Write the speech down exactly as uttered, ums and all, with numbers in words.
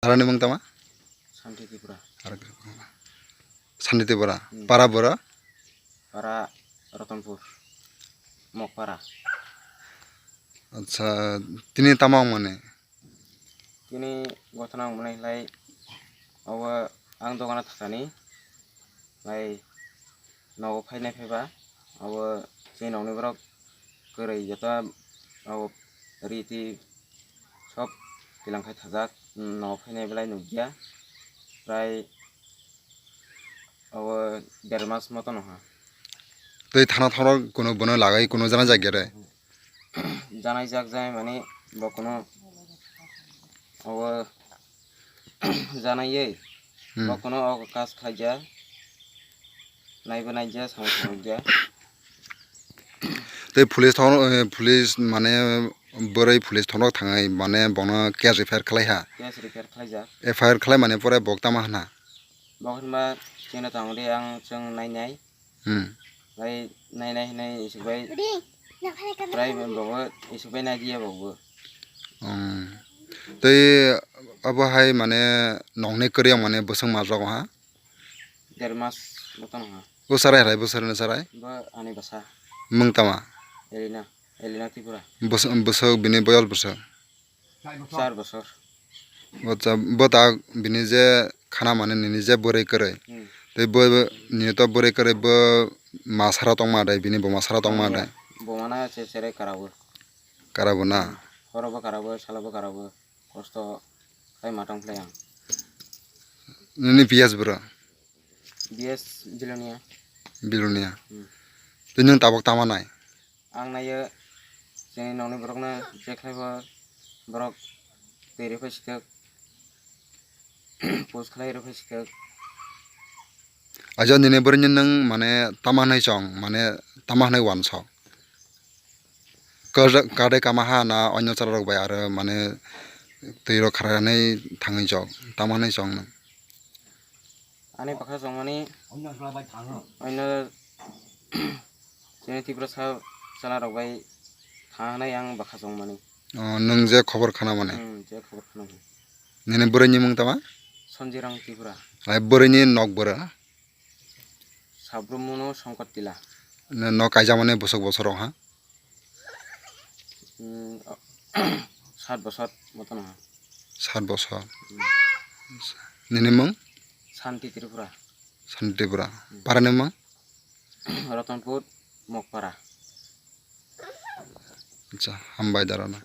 Parani mung tama? Santi Tripura. Santi Tripura. Hmm. Para bora? Para Ratanpur, Mokpara. Acha, tini tama wng mani? Tini gotona wng mani lai, obo ang dogano thani lai nogo phainai phaiba, obo chini nokni borok kwrwi joto obo riti sob tilang khai thajak, nogo phainai belai nukya, prai obo der mas moto no ha. Tei thana thoro kuno bono lagai kuno jana jagya de? Janai jak jai mani bo kuno obo janai ye. Hmm. Bo kuno o kas khaija. Naibo naija, samung samung ja. Tei police thong, eh, police mane bwrwi police thongrok thangai mane bono case refer khlai ha. Case refer khlai jak. F I R khlai mani pore bo tama hwna? Bo hwnba chini tong di ang chwng nai nai. Hmm. Bai nai nai hinui isuk bai. Prai bo isuk bai nai diya bo. Hmm. Tei abo hai mane nokni kwrwi mane bwswng majak ha? Der mas moto no ha. O sarai hai bo sarai na sarai? Bo ani basa. Mung tama? Elina, Elina Tripura. Bwswk, bwswk bini boyol bwswk? Char bosor. Bo ta, bo ta bini je khana mane nini je bwrwi kwrwi. Hmm. Tei bo, bo nini to bwrwi kwrwi bo ma sara tongma de, bini bo ma sara tongma de. Bo mana se sere karabo. Karabo na? Horo bo karabo, salo bo karabo. Kosto khai ma tong phlai ang. Nini P S bro? B S Bilonia. Bilonia. Hmm. Tei nwng tabok tama nai? Ang naiyo chini nokni borokno je khlai bo borok twi rw phai swkak, post khlai rw phai swkak. Ajo nini bwrwini nwng mane tama hwnwi chong, mane tama hwnwi uansuk? Kar-, kadai kama ha na onyo chwla rok bai aro mane twi rok khara hwnwi thangwi chok, tama hwnwi chong nwng? Ani bwkha chongmani oino chini Tiprasa chwla rok bai thang hwnwi ang bwkha chongmani. O, nwng je khobor khna mani? Hmm, je khobor khna mani. Nini bwrwini mung tama? Sonjirang Tripura. Hai bwrwini nok bwrw? Sabrumno Songkot Tila. Nok kaijak mani bwswk bosor rok ha? Hmm, sat bosor moto no ha. Sat bosor. Hmm. Nini mung? Santi Tripura. Santi Tripura. Hmm. Parani mung? Ratanpur, Mokpara. Acha, hambai darana.